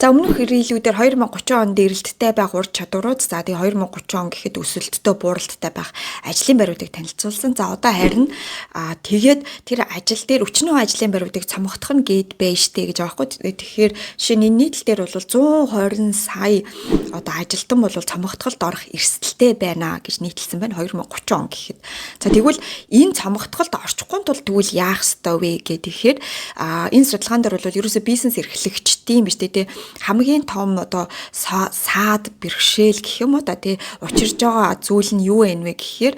За, өмнөх reel үүдээр 2030 онд эрэлттэй байх ур чадварууд, за тэгээ 2030 он гэхэд өсөлттэй, бууралттай байх ажлын байруудыг танилцуулсан. За, одоо харин тэгээд тэр ажил дээр өчнөө ажлын байруудыг цомогдох нь гээд байж штэ гэж байгаа байхгүй. Тэгэхээр жишээ нь энэ нийтлэл дээр бол 120 сая одоо ажилтан бол цомогдголд орох эрсдэлтэй байна гэж нийтлсэн байна 2030 он гэхэд. За, тэгвэл энэ цомогдголд орчихгүй тул тэгвэл яах ёстой вэ гэх тэгэхээр энэ судалгаан дээр бол ерөөсөө бизнес эрхлэгчдийн биш тий, хамгийн том одоо саад бэрхшээл гэх юм уу да тий, учирж байгаа зүйл нь юу вэ гэхээр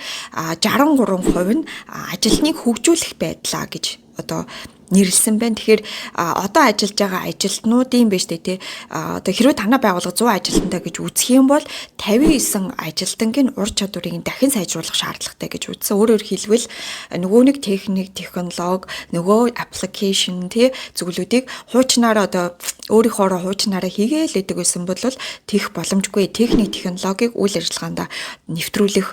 63% нь ажилтныг хөгжүүлэх байдлаа гэж одоо нэрлсэн байна. Тэгэхээр одоо ажиллаж байгаа ажилтнуудын биш тий, одоо хэрвээ танай байгууллага 100 ажилтнтай гэж үзэх юм бол 59 ажилтныг нь ур чадварыг дахин сайжруулах шаардлагатай гэж үзсэн. Өөрөөр хэлбэл, нөгөө нэг техник, технологи, нөгөө application тий, зүйлүүдийг хуучнаараа одоо өөрийнхоороо хуучнаараа хийгээл гэдэг байсан бол тех боломжгүй. Техник, технологиг үйл ажиллагаанд нэвтрүүлэх,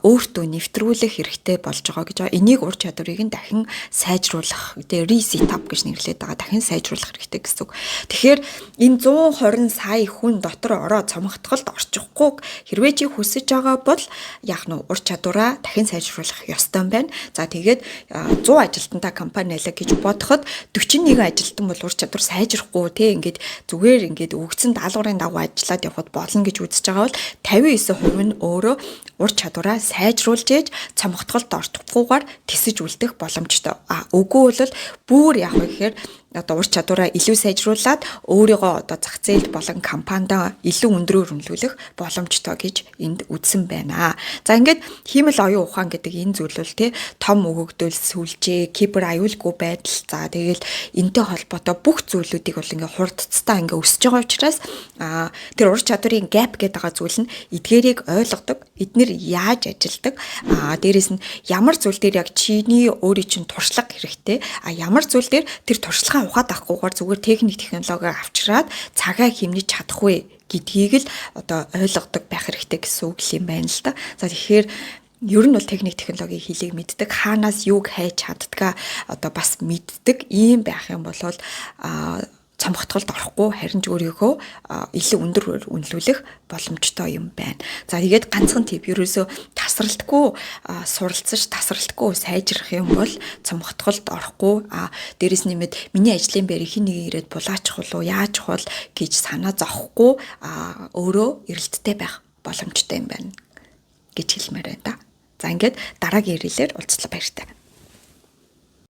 өөртөө нэвтрүүлэх хэрэгтэй болж байгаа гэж байгаа. Энийг ур чадварыг нь дахин сайжруулах тэгээ reset up гэж нэрлэдэг байгаа. Дахин сайжруулах хэрэгтэй гэсэн үг. Тэгэхээр энэ 120 сая хүн дотор ороо цомогдголд орчихгүй хэрвээ чи хүсэж байгаа бол яг нь ур чадвараа дахин сайжруулах ёстой юм байна. За, тэгээд 100 ажилтнтай компани байлаа гэж бодоход 41 ажилтан бол ур чадвар сайжрахгүй те, ингээд зүгээр ингээд өгсөн даалгаврын дагуу ажиллаад явхад болно гэж үзэж байгаа бол 59% нь өөрөө ур чадвараа сайжруулж ээж цомогдголд орчихгүйгээр тэсэж үлдэх боломжтой. А үгүй бол бүр яах вэ гэхээр одоо ур чадвараа илүү сайжруулад өөрийгөө одоо зах зээлд болон компанида илүү өндрөөр үнэлүүлэх боломжтой гэж энд үзсэн байна. За, ингээд хиймэл оюун ухаан гэдэг энэ зүйл бол тий, том өгөгдөл, сүлжээ, кибер аюулгүй байдал, за тэгэл энтэй холбоотой бүх зүйлүүдийг бол ингээ хурдцтай ингээ өсөж байгаа учраас тэр ур чадварын gap гэдэг байгаа зүйл нь эдгээрийг ойлгодог, эднэр яаж ажилдаг, дээрэс нь ямар зүйл дээр яг чиний өөрийн чинь туршлага хэрэгтэй, ямар зүйл дээр тэр туршлагаа ухаад авахгүйгээр зүгээр техник, технологи авчираад цагаа хэмнэж чадах вэ гэдгийг л одоо ойлгодог байх хэрэгтэй гэсэн үг юм байна л да. За, тэгэхээр ер нь бол техник, технологийн хэлийг мэддэг, хаанаас юуг хайж чаддгаа одоо бас мэддэг ийм байх юм бол цомогдголд орохгүй, харин ч өөрийгөө илүү өндөр үнэлүүлэх боломжтой юм байна. За, тэгээд ганцхан tip: ерөөсөө тасралтгүй суралцаж, тасралтгүй сайжрах юм бол цомогдголд орохгүй, дээрэс нэмээд миний ажлын байрыг хэн нэгэн ирээд булаачих болов, яаж бол гэж санаа зовхгүй өөрөө эрэлттэй байх боломжтой юм байна гэж хэлмээр байна да. За, ингээд дараагийн reel ээр уулзлаа, баяртай.